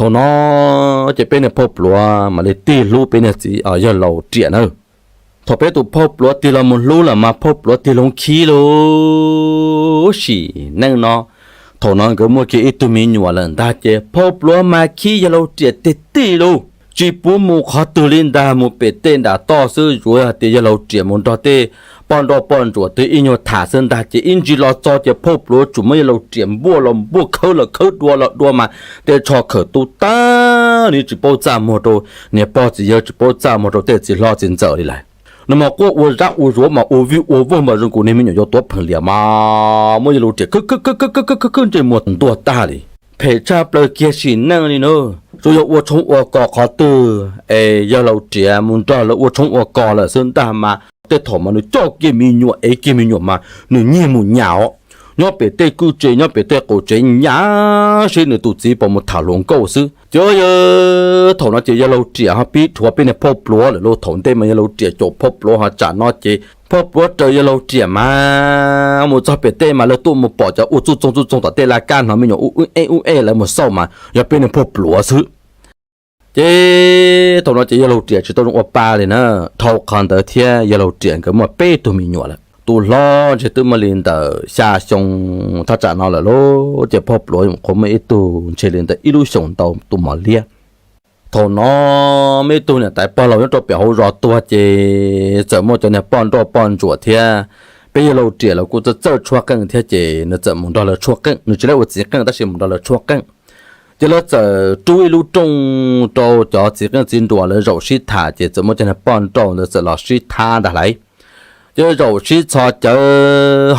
Thaum no ces peb niag phauj pluav mam li tig hlub peb niag txiv yawg laus riam na. Thaum peb tus phauj pluav tig los mus hlub lawm mas phauj pluav tig los khib lub sim neej no. Thaum no nkawd muaj kiag ib tug me nyuam lawm ntag ces phauj pluav mas khib yawg laus riam tig tig lug, tsis pub mus qhov twg li ntag, mus pem tej nram toj xwb, yuav hais tias yawg laus riam mus nrog tej poj nrauj poj ntsuam twb ib nyuag tham xwb ntag ces ib ntsis los txog ces phauj pluav tsuas muab yawg laus riam npuaj los npuaj, khawb los khawb, dua los dua mas tej tsho khawm tu tag, nws tsis paub txaj muag rau niag pog txiv yawg, tsis paub txaj muag rau tej txiv hlob txiv ntxawm li lawm. Nws mas quaj ua zab ua zuav mas ua vij ua voog mas zoo nkaus niag me nyuam yuav tuav pheem lias mas muab yawg laus riam khawb khawb khawb khawb khawb khawb ntsej muag ntuag tag li. Phem tshaj plaws kiag sim neej li na. Tsuas yog ua tshoob ua kos qhov twg es yawg laus riam mus nrog lawv ua tshoob ua kos lawm xwb ntag mas tej thaum mas nws coj kiag me nyuam ev kiag me nyuam mas nws nyiag mus nyas os. Nyob pem tej kwj tsev nyob pem tej qaum tsev nyas seb nws tus txiv puas mus tham hluas nkauj xwb. Ces yawg, thaum no ces yawg laus riam ho pib rhuav peb niag phauj pluav lawm lauj. Thaum ntej mas yawg laus riam caum phauj pluav ho tsam no ces phauj pluav raws yawg laus riam mas mus txog pem tej mas lawv tuaj mus pom cov ua txuj txoog txuj txoog tom tej laj kab, hnov me nyuam ub eb ub eb lawv mus xauj mas yog peb niag phauj pluav xwb. Ces thaum no ces yawg laus riam tsis tau zoo ua pa li na. Dhau qhov ntawd thiab yawg laus riam nkawd muaj peb tug me nyuam lawm. Tus hlob ntshe twb muaj li ntawm xya xyoo thaj tsam no lawm lauj, ces phauj pluav qhuav muaj ib tug ntshe li ntawm ib lub xyoos ntau tus mos liab. Thaum no muaj ib tug niam tais pog laus nyob rau pem hauv zos tuag ces txawm muaj cov niag poj nrauj poj ntsuam thiab peb yawg laus riam los kuj txawj txawj tshuab qeej thiab ces nws txawm mus nrog lawv tshuab qeej, nws tsis lab ua txiv qeej tab sis mus nrog lawv tshuab qeej. Ces lawv txawm rub ib lub rooj rau cov txiv qeej txiv nruas lawv zaum sib tham ces txawm muaj cov niag poj nrauj ntawd txawm los sib thab ntag lauj. Ces zaum sib txhos cawv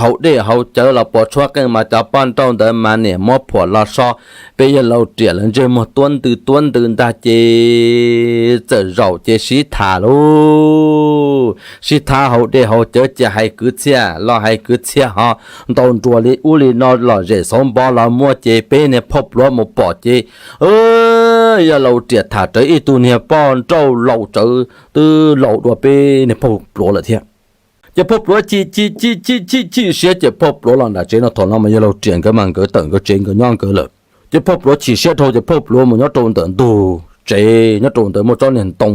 haus dej haus cawv los puas tshuab qeej mas cov poj nrauj ntawd mas niam muab phuam los so peb yawg laus riam lawv ntsej muag tuab ntws tuab ntws ntag ces txawm zaum ces sib tham lauj. Sib thab haus dej haus cawv ces hais kwv txhiaj los hais kwv txhiaj ho ntaus nruas li ub li no lom zem xauv npo los muaj ces peb niag phauj pluav mus pom ces yawg laus riam tham rawv ib tug niag poj nrauj laus tsawv twb laus dua peb niag phauj pluav lawm thiab. Ces phauj pluav chim chim chim chim chim chim siab ces phauj pluav los nram tsev no. Thaum no mas yawg laus riam nkawd mas nkawd tawm nkawd tsev nkawd nyob nkawd lawm. Ces phauj pluav chim siab dhau ces phauj pluav mus nyob rau ntawm ntug tsev, nyob rau ntawd muaj tsob niag ntoo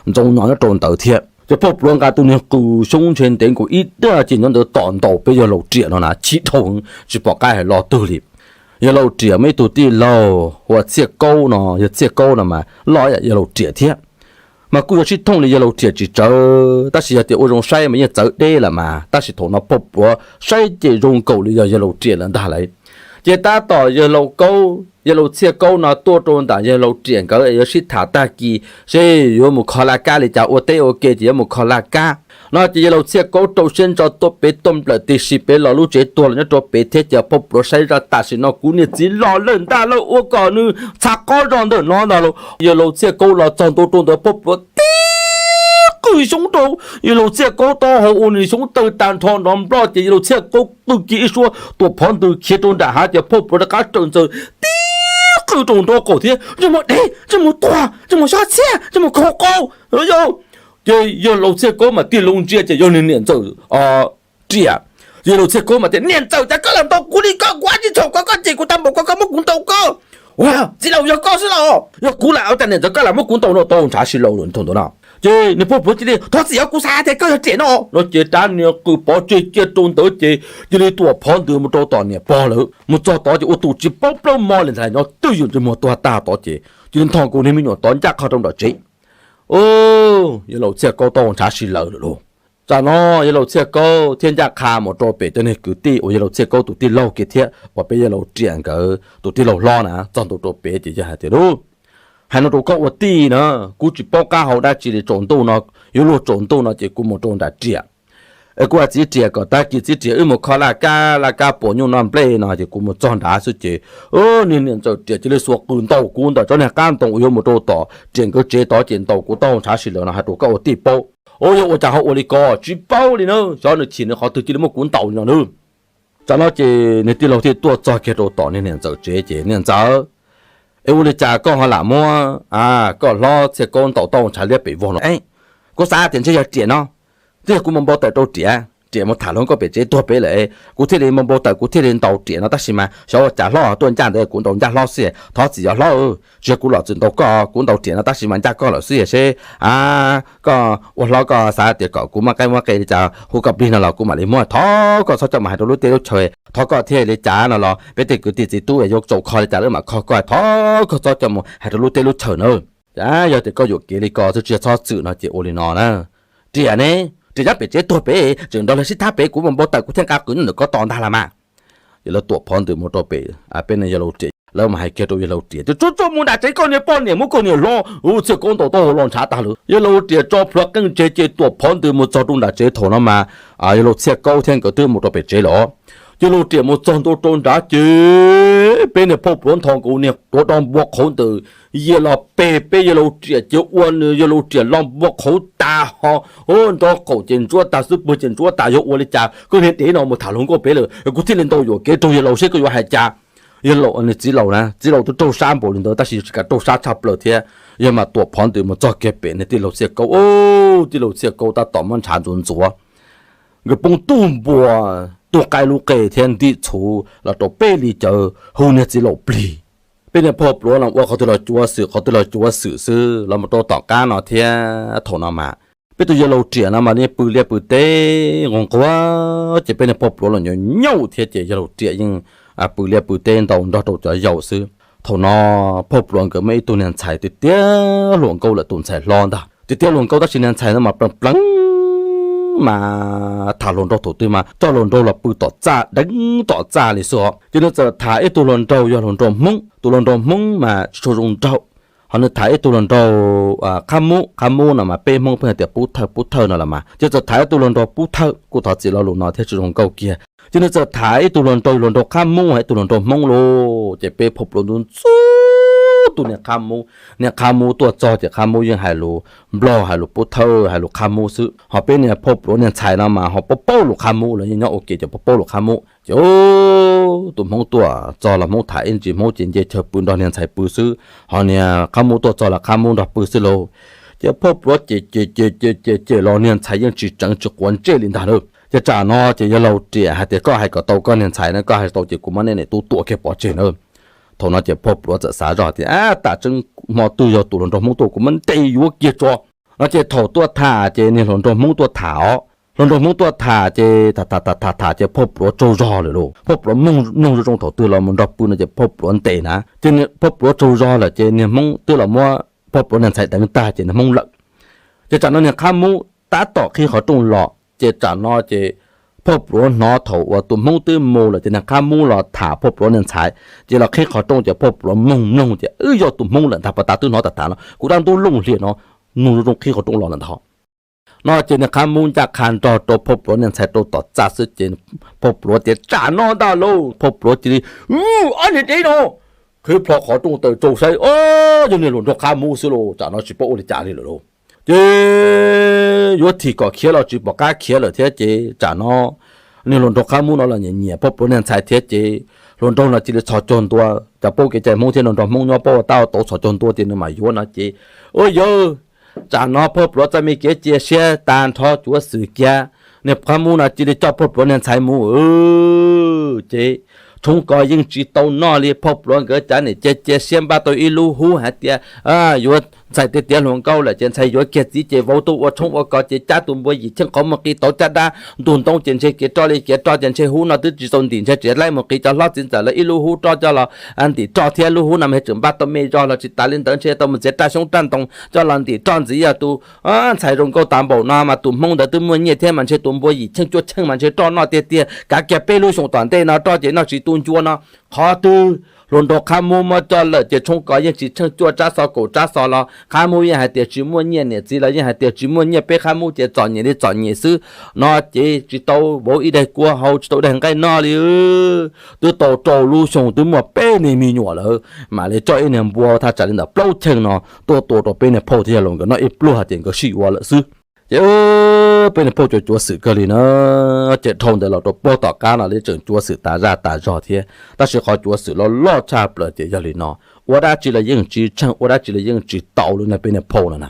ntxoov no nyob rau ntawd thiab. Ces phauj pluav nqa tus niag qws xyoob ntshe ntev nkaus ib dag ces nyob ntawd tom ntaus peb yawg laus riam no na, chim dhau tsis pom qab hais lo twg li. Yawg laus riam muaj ib tug tij laug hu ua Txhiaj Kaub no, yawg Txhiaj Kaub no mas loj yam yawg laus riam thiab. Mas kuj yuav sib thooj li yawg laus riam tsis tsawv tab sis yog tias ua zoo saib mas yeej txawv deb lawm mas, tab sis thaum no phauj pluav saib ces zoo nkaus li yog yawg laus riam lawm ntag lauj. Ces tab tom yawg laus Kaub, yawg laus Txhiaj Kaub no tuaj rau ntawm yawg laus riam nkawd yuav sib tham tag kis seb yuav mus kho laj kab li cas, ua teb ua ke ces yuav mus kho laj kab no ces yawg laus Txhiaj Kaub rau siab ntso tuaj pem tuaj nplawm tib si pem los lub tsev tuag los nyob rau pem thiab ces phauj pluav saib zaj tam sim no kuv niag txiv los lawm ntag lauj, ua kom nws txhav qhov zog ntawm no ntag lauj. Yawg laus Txhiaj Kaub los txog ntua rau ntawd phauj pluav tib qws xyoob rau yawg laus Txhiaj Kaub taub hau ua nws xyoob tawg tag nrho nrov nploj ces yawg laus Txhiaj Kaub qw kiag ib suab tuam phov ntws khiav rau nram hav ces phauj pluav rov qab raws ntxaws tib qws rau nraub qaum thiab ntsej muag dev, ntsej muag tuag, ntsej muag xyob txhiaj, ntsej muag khaus qau. Ces yawg laus Txhiaj Kaub mas tig loo ntsia ces yog niag niam ntxawm riam. Yawg laus Txhiaj Kaub mas tias niam ntxawm, cas koj lam ntaus kuv li ko, kuv ab tsi txhaum koj, koj cem kuv tag npaum ko koj muab kuv ntaus ko. Ua txiv laus, yog koj xwb los? Yog kuv lam ua cas niam ntxawm koj lam muab kuv ntaus no tau ntshav si laus lawm thaum ntawd no. Ces niag phauj pluav cia li thov txim, yog kuv xav tias koj yog riam no no ces rab niag qws pov tseg kiag rau ntawd ces cia li tuam phov ntws mus rau tom niam pog lawm. Mus txog tod ces ua tus tsis paub plaub mo li ntag, nyob twj ywm ntsej muag tuag tag tod ces cia li nthos nkaus niag me nyuam tod ncaj qha rau nram tsev. Yawg laus Txhiaj Kaub tau ntshav si lawm lawm lauj. Tsam no yawg laus Txhiaj Kaub thiaj ncaj qha mus rau pem cov niag kwv tij uas yawg laus Txhiaj Kaub tus tij laug kiag thiab uas peb yawg laus riam nkawd tus tij laug hlob na txog ntua rau pem ces yawg hais tias, Lub, hais no rau koj ua tij na, kuv tsis paub qab hau dab tsi li, tsaus ntuj no yuav luag tsaus ntuj no ces kuv mus rau nram riam es kuv hais txiv riam kom tag kis txiv riam wb mus kho laj kab, laj kab puas nyuj noj nplej no ces kuv mus txog nrad xwb ces niag niam ntxawm riam cia li xuas qws ntaus kuv ntawm tsob niag qab ntoo uas yuav mus rau tom riam nkawd tsev tod ces ntaus kuv tau ntshav si lawm no, hais rau koj ua tij paub. Ua yog ua cas ho ua li ko, tsis paub li na, xyov nws chim nws qhov twg cia li muab kuv ntaus li no na. Tsam no ces niag tij laug thiaj tuaj txog kiag rau tom niag niam ntxawm tsev ces, Niam ntxawm, es ua li cas koj ho lam muab koj hlob Txhiaj Kaub ntaus tau ntshav liab pem vog no? Kuv xav tias ntshe yog riam no, twb yog kuv mus npau taws rau riam. Riam mus tham hluas nkauj pem tsev tuag pem lawm, kuv thiaj li npau npau taws kuv thiaj li ntaus riam no tab sis mas xyov ua cas hlob tuaj ncaj ntawd kuv ntaus ncaj hlob xwb. Thov txim yog hlob, tsis yog kuv los txwm ntaus koj, kuv ntaus riam no tab sis mas ncaj koj lawm xwb seb koj ua hlob koj xav tias kom kuv muaj qaib muaj qe li cas hu koj plig no los kuv mam li muab. Thov koj txhob coj mus hais rau lub teb lub chaw, thov koj thiaj li cas no los peb tej kwv tij txiv tub yuav tsaus kho li cas lawv mam kho koj, thov koj txhob coj mus hais rau lub teb lub chaw na. Yog tias koj yuam kev li ko xwb tsis txhob txwm no ces ua li no na. Riam ne, riam nyob pem tsev tuag pem tseem nrog luag sib thab pem, kuv npau npau taws kuv thiaj nqa qws nyob ntawm koj tos ntag las mas. Ces lawv tuam phov ntws mus rau pem peb niag yawg laus riam, lawv mas hais kiag rau yawg laus riam tias tsuag tsuag mus nram tsev koj niag poj niam muab koj niag hlob ub Txhiaj Kaub ntaus taub hau los ntshav tag lawm. Yawg laus riam tso plhuav qeej tseg ces tuam phov ntws mus txog rau nram tsev thaum no mas yawg laus Txhiaj Kaub thiab nkawd twb mus rau pem tsev lawm. Yawg laus riam mus txog ntua rau nrad ces peb niag phauj pluav nthos nkaus niag tuav do npua qhauv ntawm yias los peg peb yawg laus riam ces ua nws yawg laus riam los npua qhauv tas ho nrov qaum ces ntsuab tas xub pwg ces ntsuab tas. Yog ua li cas koj niag dev no mus tham hluas nkauj pem lawm kuv thiaj li ntaus yuam kev raug yawg laus seb koj yuav hais cas. Yawg laus niag txiv laus na, txiv laus twb raug sab npaum li ntawd tab sis tsis kam raug sab tshaj plaws thiab. Yog mas tuam phov ntws mus txog kiag pem niag tij laug Txhiaj Kaub, tij laug Txhiaj Kaub tab tom muab ntshav ntxuav ntxuav. Nkawd poob tug npua, tug qaib lub qe thiab ntim txhuv los rau peb li cawv hu niag txiv laus plig. Peb niag phauj pluav los ua qhov twg los cuav xwm qhov twg los cuav xwm xwb los mus rau tom qab no thiab. Thaum no mas peb tus yawg laus riam no mas yeej pw liaj pw teb nquag nquag ces peb niag phauj pluav los nyaum nyaum thiab ces yawg laus riam yeej pw liaj pw teb ntau nrog rau cov yau xwb. Thaum no phauj pluav nkawd muaj ib tug niag ntxhais tiag tiag hluas nkauj lawm, tus ntxhais hlob ntag tiag tiag hluas nkauj tab sis niag ntxhais no mas plees plees mas tham hluas nraug thaum twg mas coj hluas nraug los pw tom txaj deev tom txaj li xwb os. Ces nws txawm tham ib tug hluas nraug yog hluas nraug Hmoob, tus hluas nraug Hmoob mas tsis tshua zoo nraug. Ho nws tham ib tug hluas nraug Qhab Mub, Qhab Mub no mas peb Hmoob pheej hais tias Pub Thawj, Pub Thawj no los mas ces txawm tham ib tug hluas nraug Pub Thawj kuj thov txim lo lus no thiab tsis zoo nkauj kiag. Ces nws txawm tham ib tug hluas nraug, hluas nraug Qhab Mub, ib tug hluas nraug Hmoob lauj. Ces peb phauj pluav ntxub ntxub tus niag Qhab Mub. Niag Qhab Mub tuaj txog ces Qhab Mub yeej hais lus Nplog, hais lus Pub Thawj, hais lus Qhab Mub xwb. Ho peb niag phauj pluav niag ntxhais no mas ho paub paub lus Qhab Mub, lawv yeej nyob ua ke ces paub paub lus Qhab Mub. Ces tus Hmoob tuaj txog los Hmoob tham ib ntsis Hmoob ces nce chaw pw nrog niag ntxhais pw xwb, ho niag Qhab Mub tuaj txog los Qhab Mub nrog pw xwb lauj. Ces phauj pluav ces ces ces ces ces los niag ntxhais yeej tsis tseev tsis quav ntsej li ntag lauj. Ces tsam no ces yawg laus riam hais tias koj hais kom tau koj niag ntxhais na, koj hais tsis tau ces kuv muab nej niam tub tua kiag pov tseg na. Thaum no ces phauj pluav txawm xav zoj tias, ab, tas tseeb hmo twg yog tus hluas nraug Hmoob tuaj kuv muab ntes yuav kiag tso. No ces thaum tuaj tham ces niag hluas nraug Hmoob tuaj tham os. Hluas nraug Hmoob tuaj tham ces tham tham tham tham ces phauj pluav tsaug zog lawm lauj. Phauj pluav mloog zoo zoo thaum twg los mus nrog pw no ces phauj pluav ntes na. Ces phauj pluav tsaug zog lawm ces niag Hmoob twb los muab phauj pluav niag ntxhais deev tag ces niag Hmoob lawm. Ces tsam no niag Qhab Mub tab tom qhib qhov rooj los ces tsam no ces phauj pluav hnov thaum uas tus Hmoob twb mus lawm ces niag Qhab Mub los tham phauj pluav niag ntxhais, ces los qhib qhov rooj ces phauj pluav mloog mloog ces wb yog tus Hmoob lawm ntag, pas tas twb hnov tas tas no kuv dab ntub looj hlias no, mloog zoo zoo qhib qhov rooj los lawm ntag. No ces niag Qhab Mub ncaj qha nrog rau phauj pluav niag ntxhais rau tom txaj xwb ces phauj pluav tias tsam no ntag lauj, phauj pluav cia li, ob niag dev no, qhib plho qhov rooj taws rau saib, o, yog niag hluas nraug Qhab Mub xwb lauj, tsam no tsis paub ua li cas li lawm lauj. Ces yuav thim kom khiav los tsis pom qab khiav lawm thiab ces tsam no niag hluas nraug Qhab Mub no los nyiam nyiam phauj pluav niag ntxhais thiab ces hluas nraug no cia li txhos caug ntua, cov paub kev cai Hmoob thiab hluas nraug Hmoob nyob paub ua tab ua tauv txhos caug ntua tias nws mam yuav no ces, ua yawg, tsam no phauj pluav txoj me kev cia siab tag nrho cuav xwm kiag, niag Qhab Mub no cia li coj phauj pluav niag ntxhais mus ces tshoob kos yeej tsis tau noj li. Phauj pluav nkawd cav niam cia cia siab npaj tau ib lub hub hais tias yuav ntxhais tiav tiav hluas nkauj lawm ces ntxhais yuav kiag txiv ces vauv tuaj ua tshoob ua kos ces cab tus npua yim cheej qhov muag qis tauv caj dab, ntug ntoo ces ntshe kev roj li kev roj ces ntshe hub no twb tsis txaus ntim ntshe tseem laib mus qis cov hlob txiv ntxawm lawv ib lub hub roj coj los ntim roj thiab lub hub no mas tseem npaj tau me zog los tsis tas li ntawd ntshe tau mus txiav raj xyoob raj ntoo coj los ntim roj ntxiv. Yog tus ntxhais zoo nkauj tas npaum no mas tus Hmoob ntawd twb muaj nyiaj thiab mas ntshe tus npua yim cheej cuaj cheej mas ntshe roj noj tiag tiag, kav kiag peb lub xyoo tom ntej no roj ces noj tsis tu ncua no. Qhov twg hluas nraug Qhab Mub muab coj lawm ces tshoob kos yeej tsis tsheej cuaj tsab xov kaum tsab xov los Qhab Mub yeej hais tias tsis muaj nyiaj, niam txiv los yeej hais tias tsis muaj nyiaj, peb Qhab Mub ces txom nyem li txom nyem xwb no ces tsis tau vauv ib daig kua haus tsis tau daig nqaij noj li. Twb tau rau lub xyoo twb muaj peb niag me nyuam lawm mam li coj ib niag npua thaj tsam li ntawm plaub cheej no tuaj tua rau peb niag phauj thiab yawg laus nkawd noj ib pluag ces nkawd sib yuav lawm xwb. Ces peb niag phauj cuav cuav xwm kawg li na. Ces dhau ntawd los rau puag tom qab no li tseem cuav xwm tas zaj tas zog thiab tab sis qhov cuav xwm loj loj tshaj plaws ces yog li no, ua dab tsi los yeej tsis tsheej ua dab tsi los yeej tsis tau li no peb niag phauj no na.